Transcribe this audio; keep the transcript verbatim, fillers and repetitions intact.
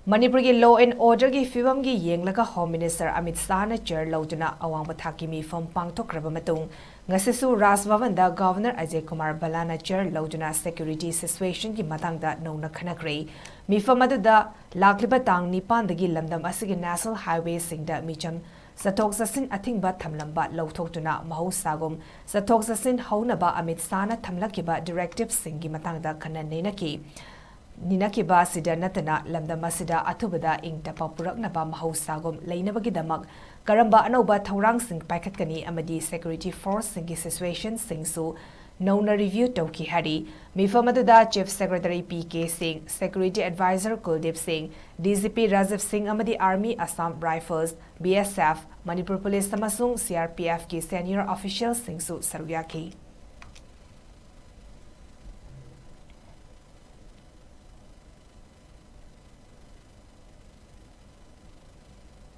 ꯃꯅꯤꯄꯨꯔꯒꯤ law and orderꯒꯤ ꯐꯤꯕꯝꯒꯤ ꯌꯦꯡꯂꯒ Home Minister ꯑꯃꯤꯠ ꯁꯥꯍꯅ chair ꯂꯧꯗꯨꯅ ꯑꯋꯥꯡꯕ ꯊꯥꯛꯀꯤ ꯃꯤꯐꯝ ꯄꯥꯡꯊꯣꯛꯈ꯭ꯔꯕ ꯃꯇꯨꯡ, ꯉꯁꯤꯁꯨ ꯔꯥꯖ ꯚꯕꯟꯗ Governor ꯑꯖꯌ ꯀꯨꯃꯥꯔ ꯚꯜꯂꯥꯅ chair ꯂꯧꯗꯨꯅ security situationꯒꯤ ꯃꯇꯥꯡꯗ ꯅꯧꯅ ꯈꯟꯅꯈ꯭ꯔꯦ꯫ ꯃꯤꯐꯝ ꯑꯗꯨꯗ ꯂꯥꯛꯂꯤꯕ ꯇꯥꯡ ꯅꯤꯄꯥꯟꯗꯒꯤ ꯂꯝꯗꯝ ꯑꯁꯤꯒꯤ national highwayꯁꯤꯡꯗ ꯃꯤꯆꯝ ꯆꯠꯊꯣꯛ ꯆꯠꯁꯤꯟ ꯑꯊꯤꯡꯕ ꯊꯝꯂꯝꯕ ꯂꯧꯊꯣꯛꯇꯨꯅ ꯃꯍꯧꯁꯥꯒꯨꯝ ꯆꯠꯊꯣꯛ ꯆꯠꯁꯤꯟ ꯍꯧꯅꯕ ꯑꯃꯤꯠ ꯁꯥꯍꯅ ꯊꯝꯂꯛꯈꯤꯕ directiveꯁꯤꯡꯒꯤ ꯃꯇꯥꯡꯗ ꯈꯟꯅ ꯅꯩꯅꯈꯤ꯫ ꯅꯤꯅꯈꯤꯕ ꯑꯁꯤꯗ ꯅꯠꯇꯅ ꯂꯝꯗꯝ ꯑꯁꯤꯗ ꯑꯊꯨꯕꯗ ꯏꯪ ꯇꯞꯄ ꯄꯨꯔꯛꯅꯕ ꯃꯍꯧꯁꯥꯒꯨꯝ ꯂꯩꯅꯕꯒꯤꯗꯃꯛ ꯀꯔꯝꯕ ꯑꯅꯧꯕ ꯊꯧꯔꯥꯡꯁꯤꯡ ꯄꯥꯏꯈꯠꯀꯅꯤ ꯑꯃꯗꯤ security forceꯁꯤꯡꯒꯤ situationꯁꯤꯡꯁꯨ ꯅꯧꯅ review ꯇꯧꯈꯤ ꯍꯥꯏꯔꯤ꯫ ꯃꯤꯐꯝ ꯑꯗꯨꯗ Chief Secretary ꯄꯤ ꯀꯦ ꯁꯤꯡ, Security Advisor ꯀꯨꯜꯗꯤꯞ ꯁꯤꯡ, ꯗꯤ ꯖꯤ ꯄꯤ ꯔꯥꯖꯤꯕ ꯁꯤꯡ ꯑꯃꯗꯤ Army Assam Rifles, ꯕꯤ ꯑꯦꯁ ꯑꯦꯐ, ꯃꯅꯤꯄꯨꯔ ꯄꯨꯂꯤꯁ ꯑꯃꯁꯨꯡ ꯁꯤ ꯑꯥꯔ ꯄꯤ ꯑꯦꯐꯀꯤ senior officialꯁꯤꯡꯁꯨ ꯁꯔꯨꯛ ꯌꯥꯈꯤ꯫